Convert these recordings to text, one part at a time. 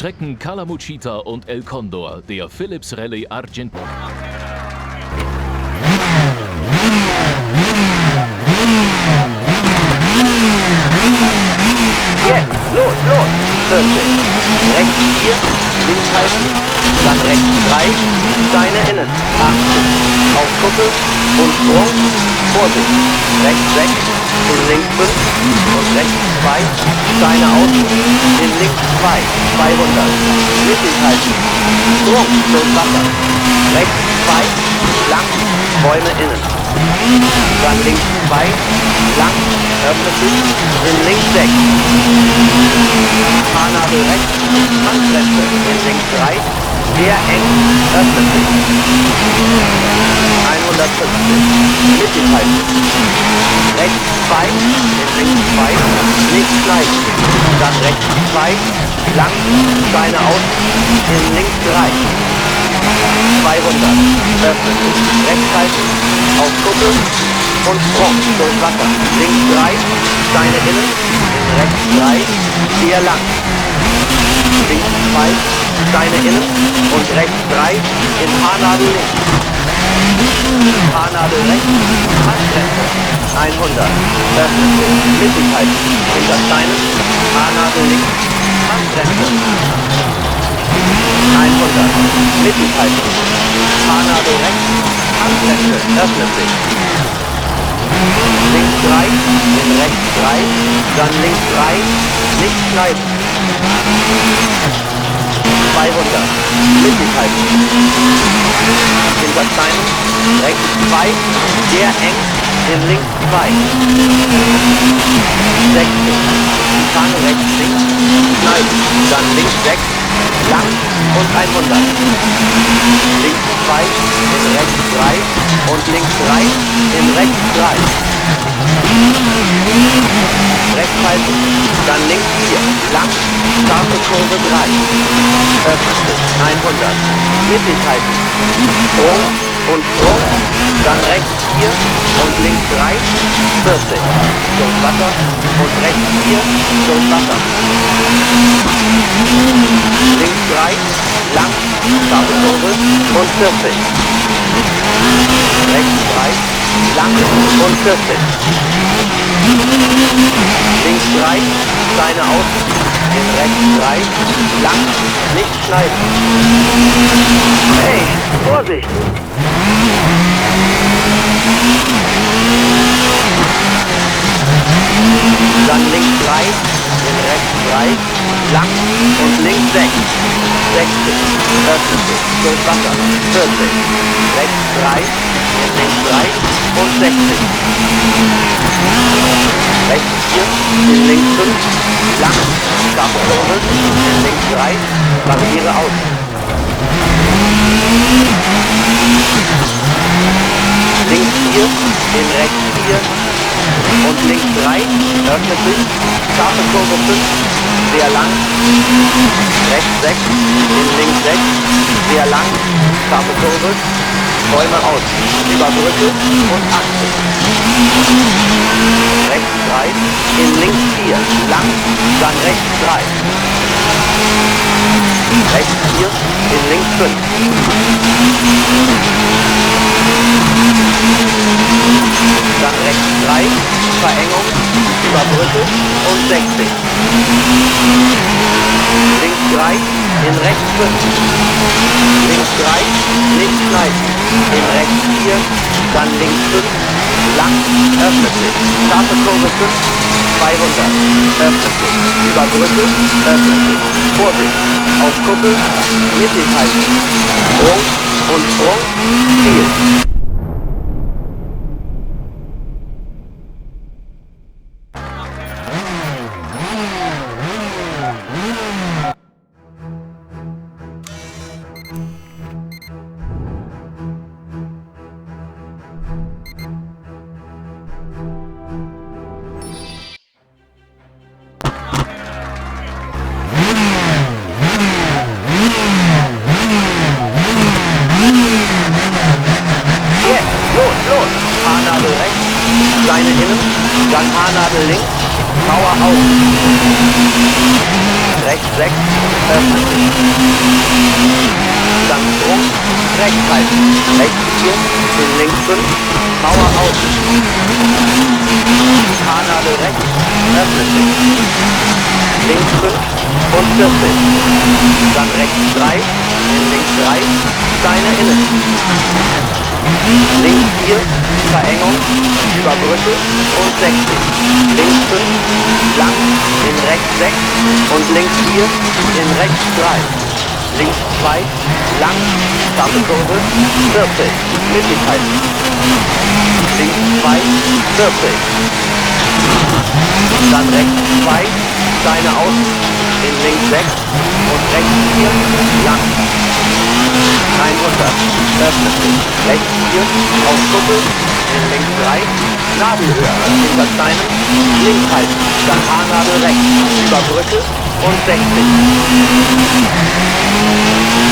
Strecken Calamuchita und El Condor der Philips Rallye Argentina. Jetzt, los, los! 40. Rechts 4, links halten, dann rechts 3, Steine innen, 80. Auf Kuppe und Sprung, Vorsicht. Rechts 6, in links 5 und rechts 2, Steine außen, in links 2, 200. Mittig halten, Sprung durch Wasser. Rechts 2, lang, Bäume innen. Dann links 2, lang, öffnet sich, in links 6. Haarnadel rechts, Handbremse, in links 3, sehr eng, öffnet sich. 150, mittig halten. Rechts 2, in links 2, nicht schneiden. Dann rechts 2, lang, Steine außen, in links 3. 200, öffnet sich, rechts halten, auf Kuppe und Sprung durch Wasser. Links 3, Steine innen, in rechts 3, sehr lang. Links 2, Steine innen und rechts 3, in Haarnadel links. Haarnadel rechts, Handbremse, 100, öffnet sich, mittig halten, hinter Steinen, Haarnadel links, Handbremse, 100, mittig halten, Haarnadel rechts, Handbremse, öffnet sich. Links 3, in rechts 3, dann links 3, nicht schneiden. 200, mittig halten. Hinter Steinen, rechts 2, sehr eng, in links 2. 60, Schikane rechts links, schneiden, dann links 6, lang und 100. Links 2, in rechts 3 und links 3, in rechts 3. Rechts halten, dann links 4, lang, scharfe Kurve 3. Öffnet sich, 100, mittig halten, Sprung und Sprung, dann rechts 4 und links 3, 40, durch Wasser und rechts 4, durch Wasser. Links 3, lang, scharfe Kurve und 40. Rechts 3, lang und 40. Links 3, Steine außen, in rechts 3, lang, nicht schneiden. Hey, Vorsicht! Dann links 3, in rechts 3, lang und links 6. 60, öffnet sich, durch Wasser, 40, rechts 3, in links 3 und 60. Rechts 4, in links 5, lang, scharfe Kurve, in links 3, Barriere aus. Links 4, in rechts 4 und links 3, öffnet sich, scharfe Kurve 5, sehr lang, rechts 6, in links 6, sehr lang, scharfe Kurve, Bäume aus, über Brücke und 80. Rechts 3, in links 4, lang, dann rechts 3. Rechts 4, in links 5. Dann rechts 3, Verengung, über Brücke und 60. Links 3, in rechts 5. Links 3, nicht schneiden. In rechts 4, dann links 5, lang, öffnet sich. Scharfe Kurve 5, 200, öffnet sich. Über Brücke, öffnet sich. Vorsicht, auf Kuppe, mittig halten. Sprung und Sprung, Ziel. Steine innen, dann Haarnadel links, Mauer auf. Rechts 6, öffnet sich. Dann Sprung, rechts halten, rechts 4, in links 5, Mauer außen. Haarnadel rechts, öffnet sich. Links 5 und 40. Dann rechts 3, in links 3, Steine innen. Links 4, Verengung, über Brücke und 60. Links 5, lang, in rechts 6 und links 4, in rechts 3. Links 2, lang, scharfe Kurve, 40, mittig halten. Links 2, 40. Dann rechts 2, Steine außen, in links 6 und rechts 4, lang. 100, öffnet sich, rechts 4, auf Kuppel, in links 3, Nadelöhr, hinter Steinen, links halten, dann Haarnadel rechts, über Brücke und 60.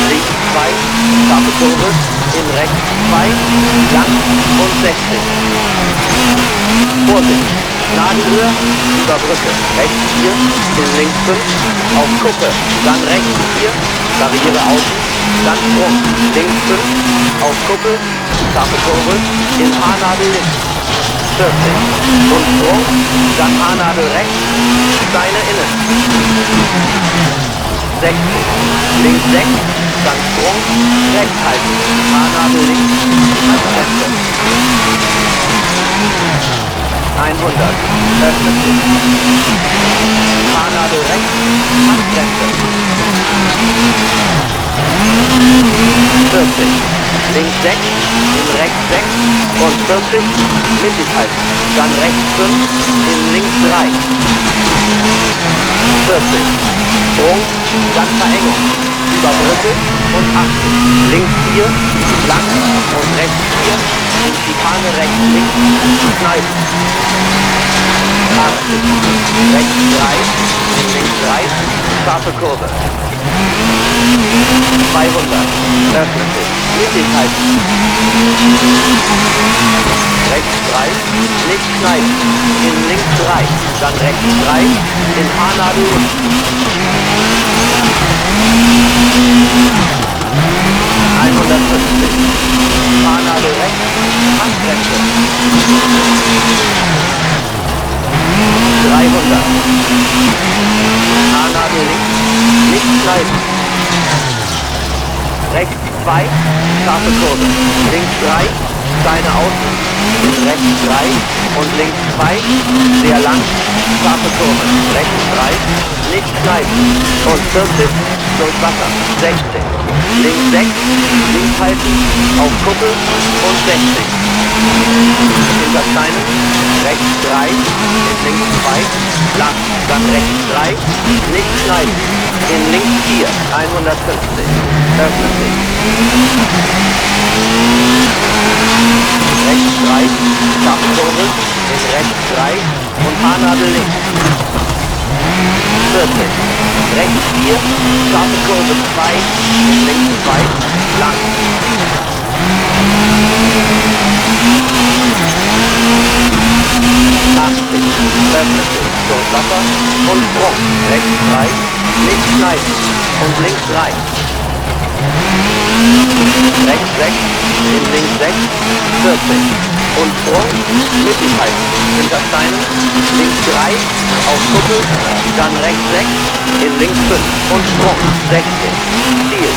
Links 2, scharfe Kurve, in rechts 2, lang und 60. Vorsicht, Nadelöhr, über Brücke, rechts 4, in links 5, auf Kuppe, dann rechts 4, Barriere außen, dann Sprung, links 5, auf Kuppe, scharfe Kurve, in Haarnadel links, 40, und Sprung, dann Haarnadel rechts, Steine innen, 60, links 6, dann Sprung, rechts halten, Haarnadel links, Handbremse. 100, öffnet sich. Haarnadel rechts, Handbremse. 40, links 6, in rechts 6 und 40, mittig halten, dann rechts 5, in links 3. 40, Sprung, dann Verengung, über Brücke und 80, links 4, lang und rechts 4, in Schikane rechts links, schneiden. 80, rechts 3, in links 3, scharfe Kurve. 200, öffnet sich, mittig halten. Rechts 3, nicht schneiden, in links 3, dann rechts 3, in Haarnadel links. 150, Haarnadel rechts, Handbremse. 300, Haarnadel links, nicht schneiden. Rechts 2, scharfe Kurve, links 3, Steine außen, rechts 3 und links 2, sehr lang, scharfe Kurve, rechts 3, nicht schneiden und 40, durch Wasser, 60, links 6, links halten, auf Kuppel und 60. Hinter Steinen, rechts 3, in links 2, lang, dann rechts 3, nicht schneiden, in links 4, 150, öffnet sich. Rechts 3, scharfe Kurve, in rechts 3 und Haarnadel links. 40, rechts 4, scharfe Kurve 2, in links 2, lang. 80, öffnet sich, durch Wasser und Sprung, rechts 3, nicht schneiden und links 3. Rechts 6, in links 6, 40 und Sprung, mittig halten, hinter Steinen, links 3, auf Kuppel, dann rechts 6, in links 5 und Sprung, 60, Ziel.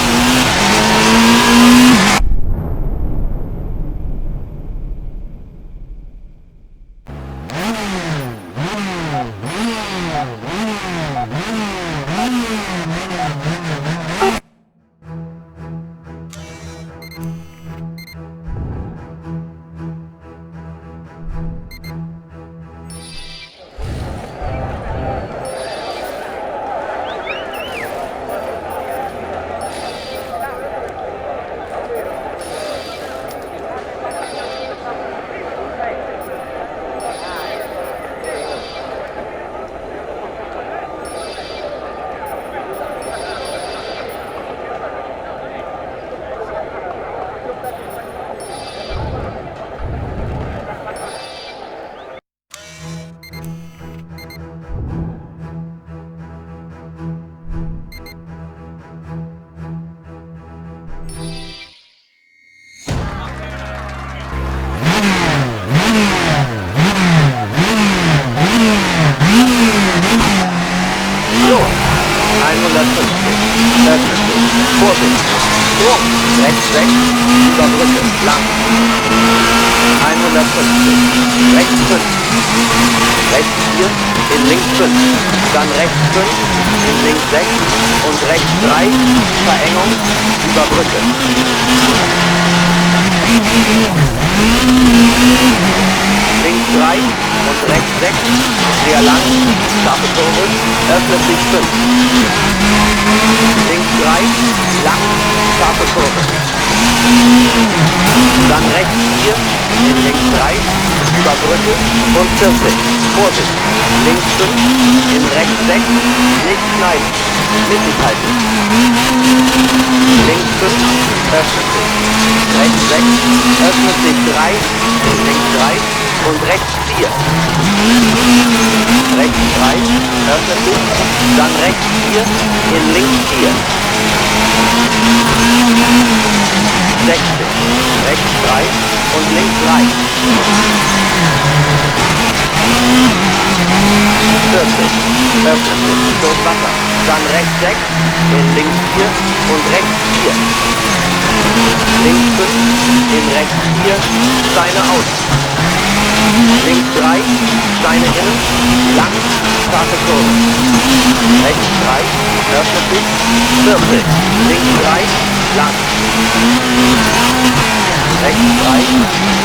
Rechts 6, über Brücke, lang. 150, rechts 5, rechts 4, in links 5, dann rechts 5, in links 6 und rechts 3, Verengung, über Brücke. Links 3 und rechts 6, sehr lang, scharfe Kurve, öffnet sich 5. Links 3, lang, scharfe Kurve. Dann rechts 4, in links 3, über Brücke und 40. Vorsicht, links 5, in rechts 6, nicht schneiden, mittig halten. Links 5, öffnet sich. Rechts 6, öffnet sich 3, in links 3 und rechts 4. Rechts 3, öffnet sich, dann rechts 4, in links 4. 60, rechts 3 und links 3. 40, öffnet sich, durch Wasser, dann rechts 6, in links 4 und rechts 4. Links 5, in rechts 4, Steine aus. Links 3, Steine innen, lang, scharfe Kurve. Rechts 3, öffnet sich, 40, links 3, lang. Rechts 3,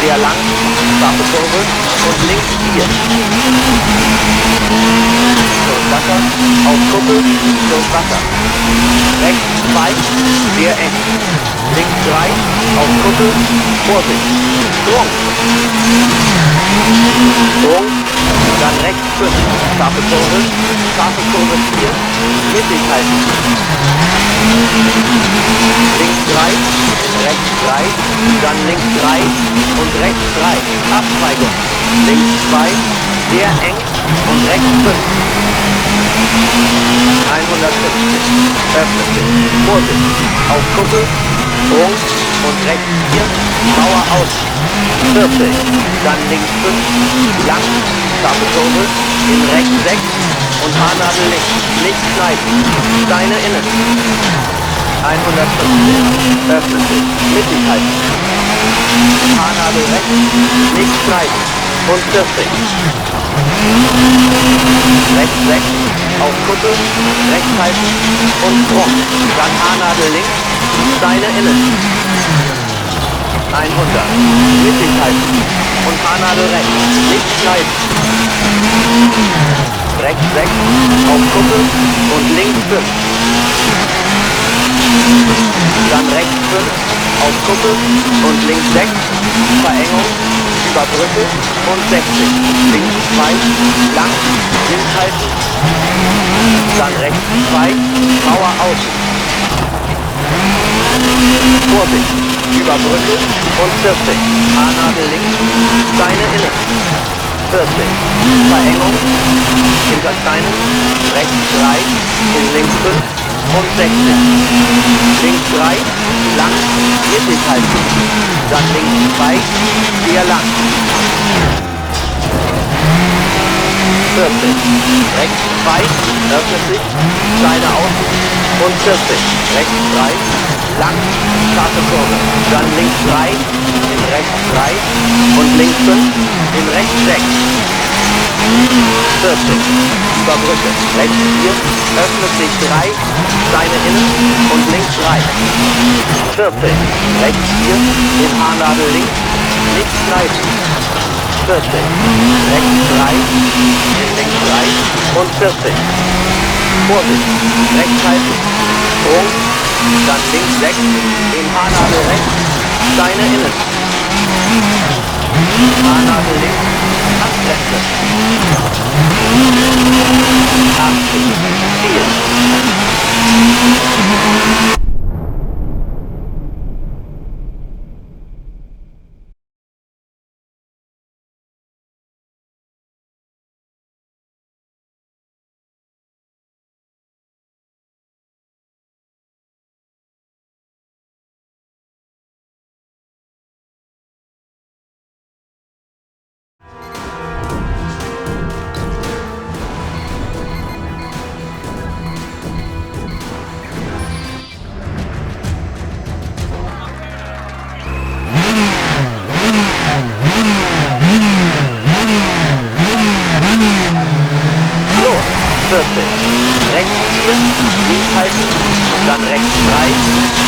sehr lang, scharfe Kurve und links 4. Durch Wasser, auf Kuppel, durch Wasser. Rechts 2, sehr eng. Links 3, auf Kuppel, Vorsicht. Sprung. Sprung, dann rechts 5, scharfe Kurve 4, mittig halten. Links 3, rechts 3, dann links 3 und rechts 3, Abzweigung. Links 2, sehr eng und rechts 5. 150, öffnet sich, Vorsicht, auf Kuppel, Sprung und rechts 4, Mauer aus. 40, dann links 5, lang, scharfe Kurve, in rechts 6 und Haarnadel links, nicht schneiden, Steine innen. 150, öffnet sich, mittig halten. Haarnadel rechts, nicht schneiden und 40. Rechts 6, auf Kuppel, rechts halten und Sprung. Dann Haarnadel links, Steine innen. 100, mittig halten und Haarnadel rechts, nicht schneiden. Rechts 6, auf Kuppel und links 5. Dann rechts 5, auf Kuppel und links 6, Verengung, über Brücke und 60. Links 2, lang, links halten. Dann rechts 2, Mauer außen. Vorsicht, über Brücke und 40. Haarnadel links, Steine innen. 40. Verengung, hinter Steinen, rechts 3, in links 5 und 60. Links 3, lang, mittig halten. Dann links 2, sehr lang. 40. Rechts 2, öffnet sich, Steine außen und 40. Rechts 3, lang, scharfe Kurve. Dann links 3, in rechts 3 und links 5, in rechts 6. 40, über Brücke, rechts 4, öffnet sich 3, Steine innen und links 3. 40, rechts 4, in Haarnadel links, nicht schneiden. 40, rechts 3, in links 3 und 40. Vorsicht, rechts halten, Sprung, dann links 6, in Haarnadel rechts, Steine innen. Haarnadel links, Handgrenze. 80, Ziel.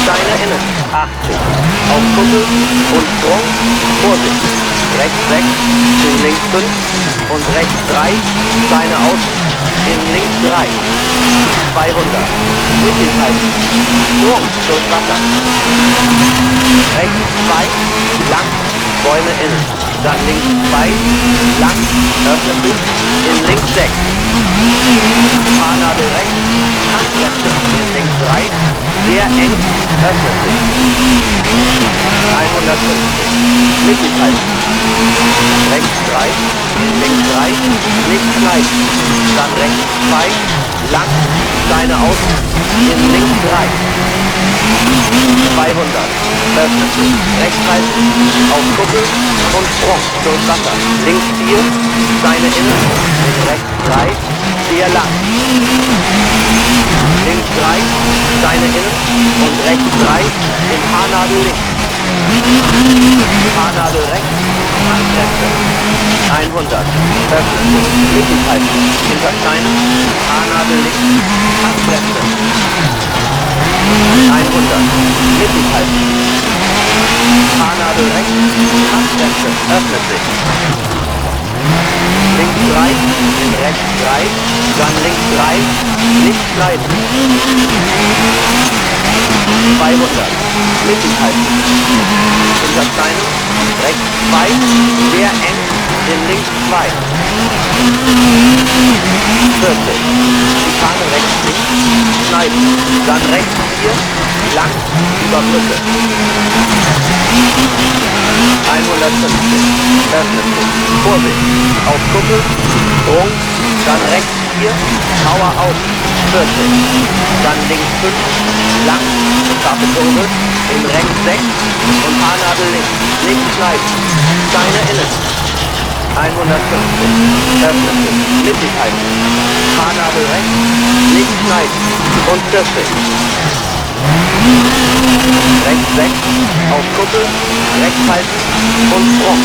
Steine innen, 80, auf Kuppel und Sprung, Vorsicht, rechts 6, in links 5 und rechts 3, Steine außen, in links 3, 200, mittig halten, Sprung durch Wasser, rechts 2, lang, Bäume innen, dann links 2, lang, öffnet sich, in links 6, Fahrnadel rechts, Handbremse, in links 3, sehr eng, öffnet sich, 150, mittig halten, rechts 3, in links 3, nicht schneiden, dann rechts 2, lang, Steine außen, in links 3, 200, öffnet sich, rechts halten, auf Kuppel und Sprung durch Wasser, links 4, Steine innen, in rechts 3, sehr lang, links 3, Steine innen und rechts 3, in Haarnadel links, Haarnadel rechts, Handbremse, 100, öffnet sich, mittig halten, hinter Steinen, Haarnadel links, Handbremse, 100, mittig halten, Haarnadel rechts, Handbremse, öffnet sich, links 3, in rechts 3, dann links 3, nicht schneiden, 200, mittig halten, hinter Steinen, rechts 2, sehr eng, in links 2, 40, Schikane rechts links, schneiden, dann rechts 4, lang, über Brücke, 150, öffnet sich, Vorsicht, auf Kuppel, Sprung, dann rechts 4, Mauer außen, 40, dann links 5, lang, scharfe Kurve, in rechts 6 und Haarnadel links, nicht schneiden, Steine innen, 150, öffnet sich, mittig halten, Haarnadel rechts, nicht schneiden und 40. Rechts 6, auf Kuppel, rechts halten und Sprung.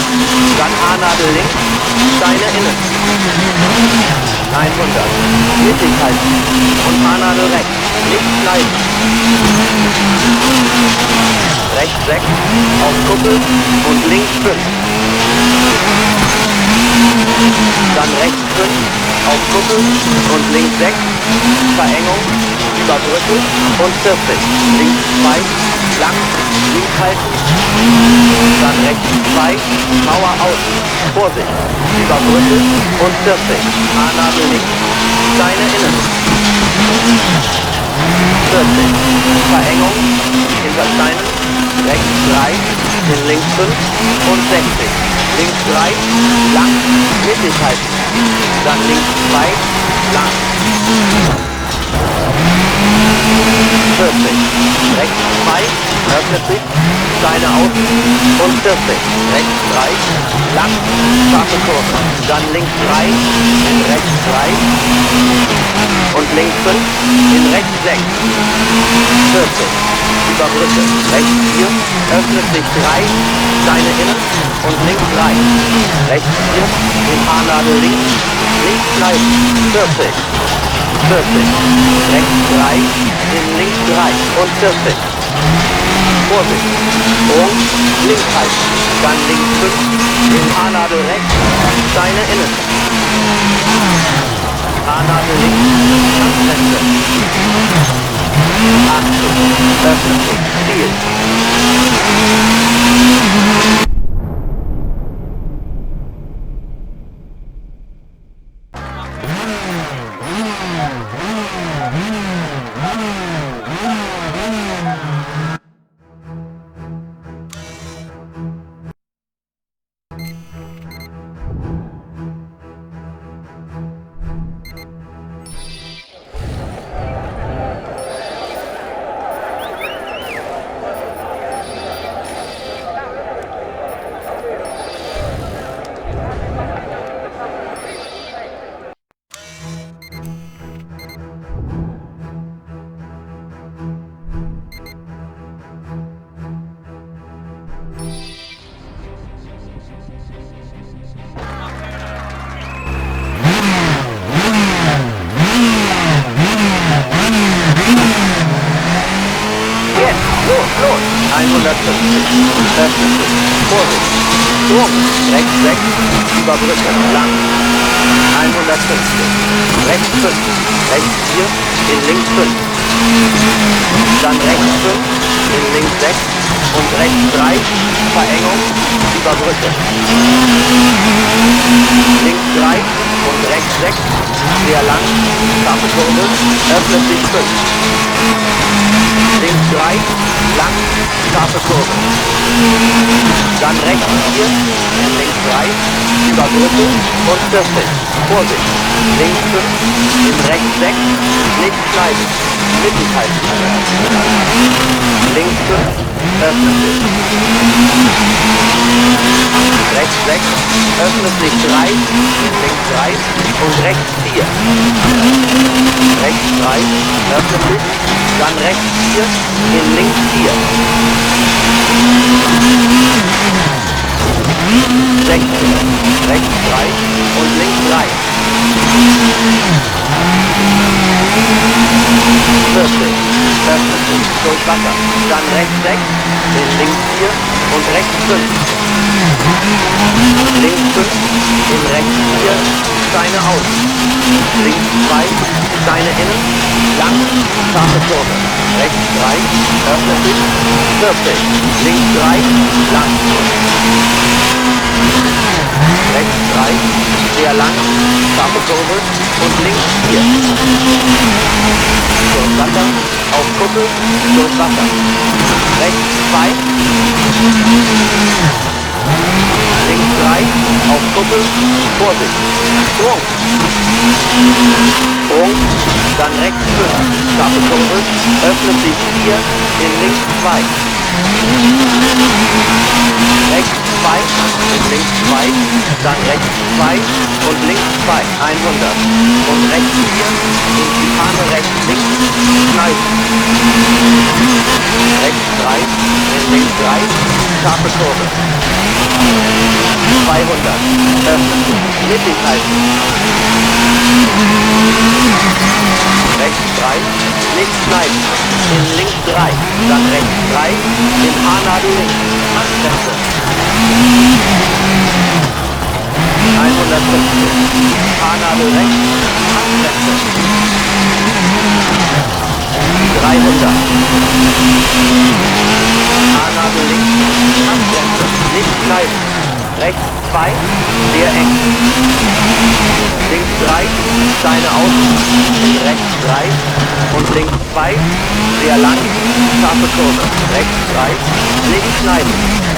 Dann Haarnadel links, Steine innen. 100, mittig halten und Haarnadel rechts, nicht schneiden. Rechts 6, auf Kuppel und links 5. Dann rechts 5, auf Kuppel und links 6, Verengung, über Brücke und 40. Links 2, lang, links halten, dann rechts 2, Mauer außen, Vorsicht, über Brücke und 40. Haarnadel links, Steine innen. 40. Verengung, hinter Steinen, rechts 3, in links 5 und 60. Links 3, lang, mittig halten. Dann links 2, lang. 40. Rechts 2, öffnet sich, Steine außen und 40. Rechts 3, lang, scharfe Kurve. Dann links 3, in rechts 3 und links 5, in rechts 6. 40. Über Brücke. Rechts 4, öffnet sich 3, Steine innen und links 3. Rechts 4, in Haarnadel links, links bleiben. 40. 40. Rechts 3, in links 3 und 40. Vorsicht. Sprung, links halten. Dann links 5, in Haarnadel rechts, Steine innen. Haarnadel links, Handbremse. 80, öffnet sich, Ziel. los, 150, öffnet sich, Vorsicht, Sprung, rechts 6, über Brücke, lang, 150, rechts 5, rechts 4, in links 5, dann rechts 5, in links 6 und rechts 3, Verengung, über Brücke. Links 3 und rechts 6, sehr lang, scharfe Kurve, öffnet sich 5. Links 3, lang, scharfe Kurve. Dann rechts 4, in links 3, über Brücke und 40. Vorsicht, links 5, in rechts 6, nicht schneiden, mittig halten. Links 5, öffnet sich. Rechts 6, öffnet sich 3, in links 3 und rechts 4. Rechts 3, öffnet sich, dann rechts 4, in links 4. 60, rechts 3 und links 3. 40, öffnet sich durch Wasser, dann rechts 6, in links 4 und rechts 5. Links 5, in rechts 4, Steine aus. Links 2, Steine innen, lang, scharfe Kurve. Rechts 3, öffnet sich, 40, links 3, lang. Rechts 3, sehr lang, scharfe Kurve und links 4. Durch Wasser, auf Kuppel, durch Wasser. Rechts 2, links 3, auf Kuppel, Vorsicht, Sprung. Sprung, dann rechts 5, scharfe Kurve, öffnet sich 4, in links 2. Rechts 2, in links 2, dann rechts 2 und links 2, 100. Und rechts 4, in Schikane rechts links, schneiden. Rechts 3, in links 3, scharfe Kurve. 200, öffnet sich, mittig halten. Rechts 3, nicht schneiden, in links 3, dann rechts 3, in Haarnadel links, Handbremse. 150, Haarnadel rechts, Handbremse. 300, Haarnadel links, Handbremse, nicht schneiden. Rechts 2, sehr eng. Links 3, Steine außen, rechts 3 und links 2, sehr lang, scharfe Kurve. Rechts 3, links schneiden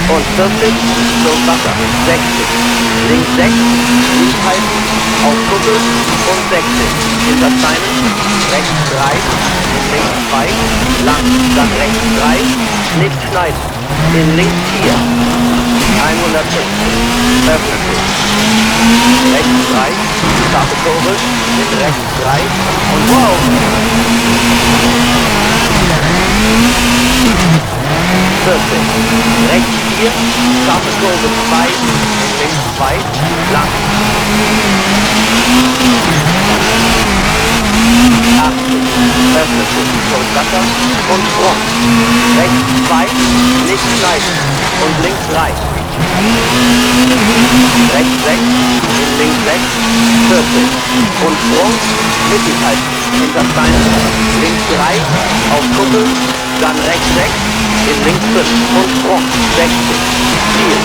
und 40 durch Wasser, 60. Links 6, links halten, auf Kuppel und 60. Hinter Steinen, rechts 3, links 2, lang, dann rechts 3, nicht schneiden, in links 4. 150, öffnet sich. Rechts 3, scharfe Kurve, in rechts 3 und wow! 40, rechts 4, scharfe Kurve 2, in links 2, lang. 80, öffnet sich durch Wasser und Sprung. Rechts 2, nicht schneiden und links 3. Rechts 6, in links 6, 40 und Sprung, mittig halten, hinter Steinen, links 3, auf Kuppel, dann rechts 6, in links 5 und Sprung, 60, Ziel.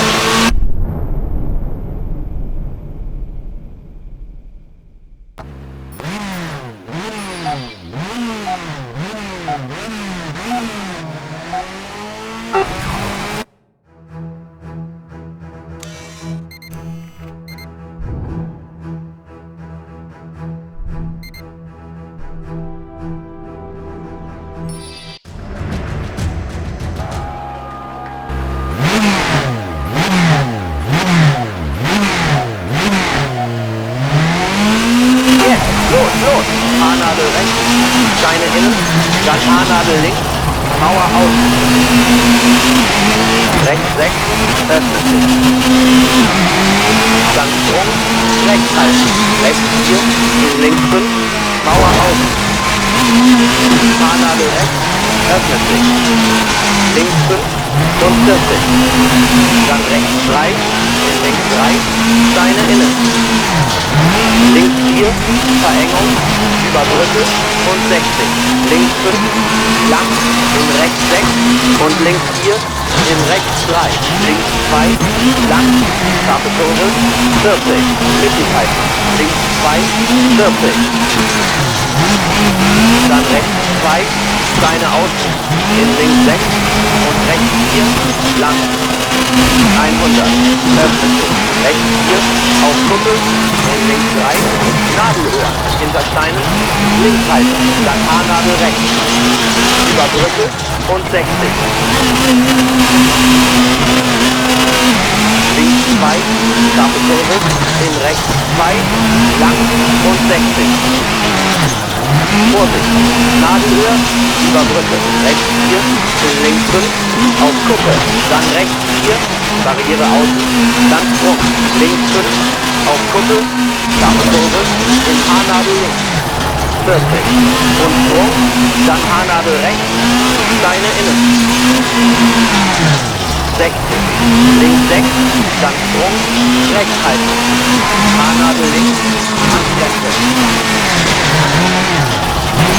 Los, los! Haarnadel rechts, Steine innen, dann Haarnadel links, Mauer außen. Rechts 6, öffnet sich. Dann Sprung, rechts halten, rechts 4, in links 5, Mauer außen. Haarnadel rechts, öffnet sich. Links und 40. Dann rechts 3, in links 3, Steine innen. Links 4, Verengung, über Brücke und 60. Links 5, lang, in rechts 6 und links 4, in rechts 3. Links 2, lang, scharfe Kurve, 40. Mittig halten. Links 2, 40. Dann rechts 2, Steine außen, in links 6 und rechts 4, lang. 100, öffnet sich, rechts 4, auf Kuppel, in links 3, Nadelöhr, hinter Steinen, links halten, dann Haarnadel rechts, über Brücke und 60. Links 2, scharfe Kurve, in rechts 2, lang und 60. Vorsicht, Nadelöhr, über Brücke, rechts 4, in links 5, auf Kuppe, dann rechts 4, Barriere außen, dann Sprung, links 5, auf Kuppe, scharfe Kurve, in Haarnadel links, 40, und Sprung, dann Haarnadel rechts, Steine innen, 60, links 6, dann Sprung, rechts halten, Haarnadel links, Handbremse,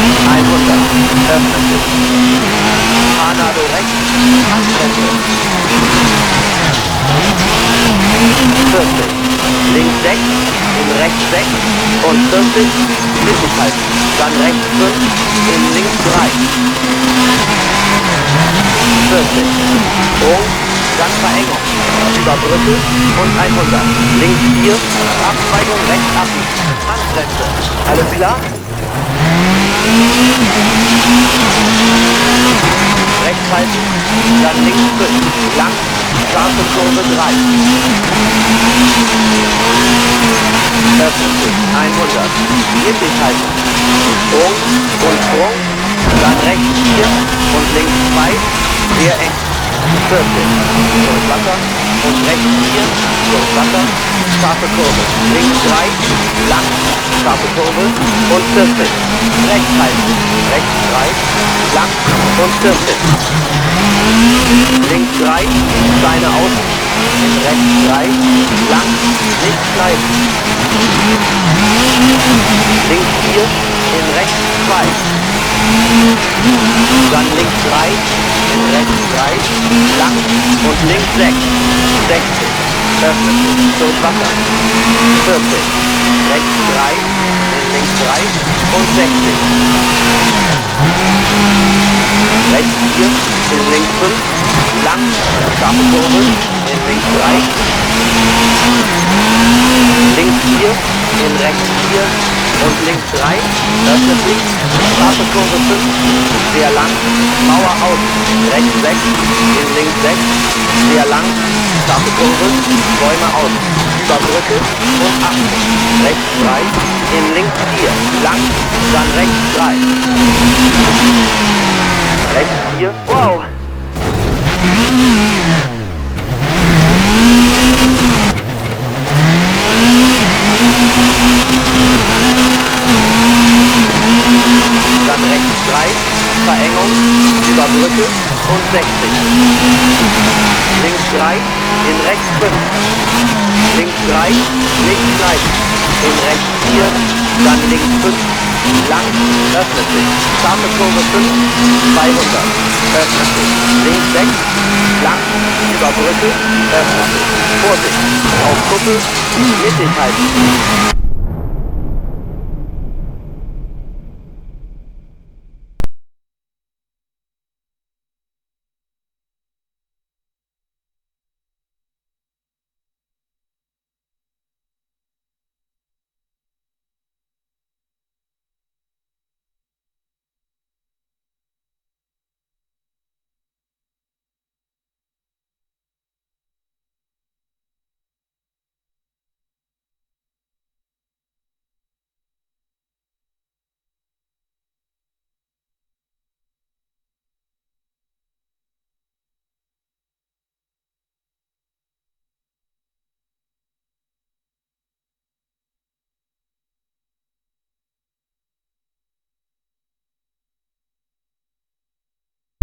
100, öffnet sich, Haarnadel rechts, Handbremse, 40, links 6, in rechts 6 und 40, mittig halten, dann rechts 5, in links 3, 40, Sprung, dann Verengung, über Brücke und 100, links 4, Abzweigung rechts abbiegen, Handbremse, alles klar? Rechts halten, dann links 5, lang, scharfe Kurve 3. Öffnet sich, 100, mittig halten, Sprung und Sprung, dann rechts 4 und links 2, sehr eng, 40, durch Wasser und rechts 4, durch Wasser, scharfe Kurve, links 3, lang, scharfe Kurve und 40, rechts halten, rechts 3, lang und 40. Links 3, Steine außen, in rechts 3, lang, nicht schneiden. Links 4, in rechts 2. Dann links 3, in rechts 3, lang und links 6, 60, öffnet sich, durch Wasser, 40, rechts 3, in links 3 und 60. Rechts 4, in links 5, lang, scharfe Kurve, in links 3, links 4, in rechts 4 und links 3, öffnet sich, scharfe Kurve 5, sehr lang, Mauer außen, rechts 6, in links 6, sehr lang, scharfe Kurve, Bäume außen, über Brücke und 80, rechts 3, in links 4, lang, dann rechts 3. Rechts 4, wow! Dann rechts 3, Verengung, über Brücke und 60. Links 3, in rechts 5. Links 3, nicht schneiden. In rechts 4, dann links 5, lang, öffnet sich. Scharfe Kurve 5, 200, öffnet sich. Links 6, lang, über Brücke, öffnet sich. Vorsicht, auf Kuppel, mittig halten.